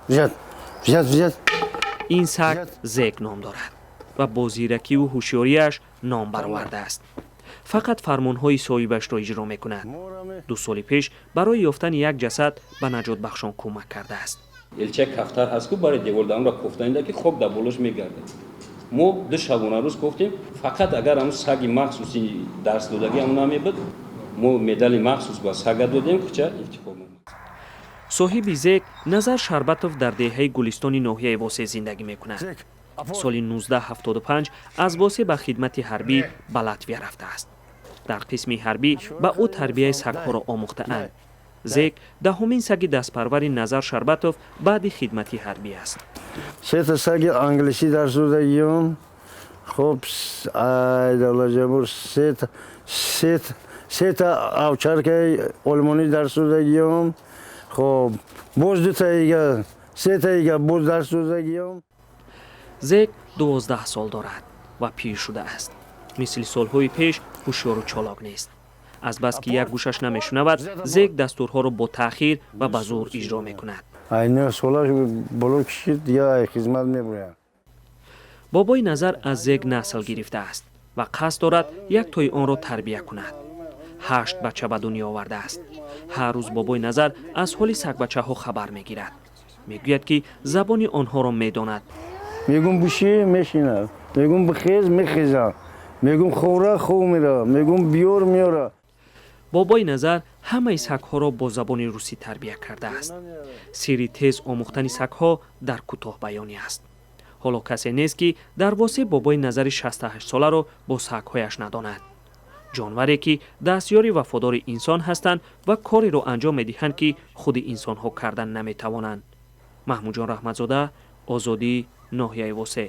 Взять, взять, взять. Ин саг Зек ном дорад ва бо зиракиву ҳушёрияш ном баровардааст. Фақат фармонҳои соҳибашро иҷро мекунад. 2 соли пеш барои ёфтани як ҷасад ба наҷотбахшон кӯмак кардааст. Элча кафтар ҳаст ку, барои девор дамра кофтанида, ки хок дар болош мегардад. Мо 2 шабонарӯз кофтем. Фақат агар ҳамун саги махсуси дарс додагӣ ҳамун намебуд, мо медали махсус ба сага додем, куча ифтихор. Соҳиби Зек Назар Шарбатов дар деҳаи Гулистони ноҳияи Восе зиндагӣ мекунад. Соли 1975 аз Восе ба хидмати ҳарбӣ ба Латвия рафтааст. Дар қисми ҳарбӣ ба ӯ тарбияи сагҳоро омӯхтаанд. Зек 10-умин саги дастпарвари Назар Шарбатов баъди хидмати ҳарбӣ аст. Сета саги англисӣ дарс додагиём. Хоб, ай давлатҷабур, сета овчаркаи олмонӣ дарс додагиём. Хоб, боз дутаига, сетаига боз дарс додагиём. Зек 12 сол дорад ва пир шудааст. Мисли солҳои пеш ҳушёру чолок нест. Азбаски як гӯшаш намешунавад, Зек дастурҳоро бо таъхир ва ба зӯр иҷро мекунад. Ай 9 солаш боло кишид, дига ай хизмат мебурям. Бобои Назар аз Зек насл гирифтааст ва қасд дорад як тои онро тарбия кунад. Ҳашт бача ба дунё овардааст. Ҳар рӯз бобои Назар аз ҳоли сагбачаҳо хабар мегирад. Мегӯяд, ки забони онҳоро медонад. Мегум бишӣ, мешинад, мегум бихез, мехеза, мегум хӯра, хоб мера, мегум биёр, меёра. Бобои Назар ҳамаи сагҳоро бо забони русӣ тарбия кардааст. Сирри тез омӯхтани сагҳо дар кӯтоҳбаёнӣ аст. Ҳоло касе нест, ки дар Восе бобои Назари 68-соларо бо сагҳояш надонад. Ҷонваре, ки дастёри вафодори инсон ҳастанд ва кореро анҷом медиҳанд, ки худи инсонҳо кардан наметавонанд. Маҳмудҷон Раҳматзода, Озодӣ, ноҳияи Восе.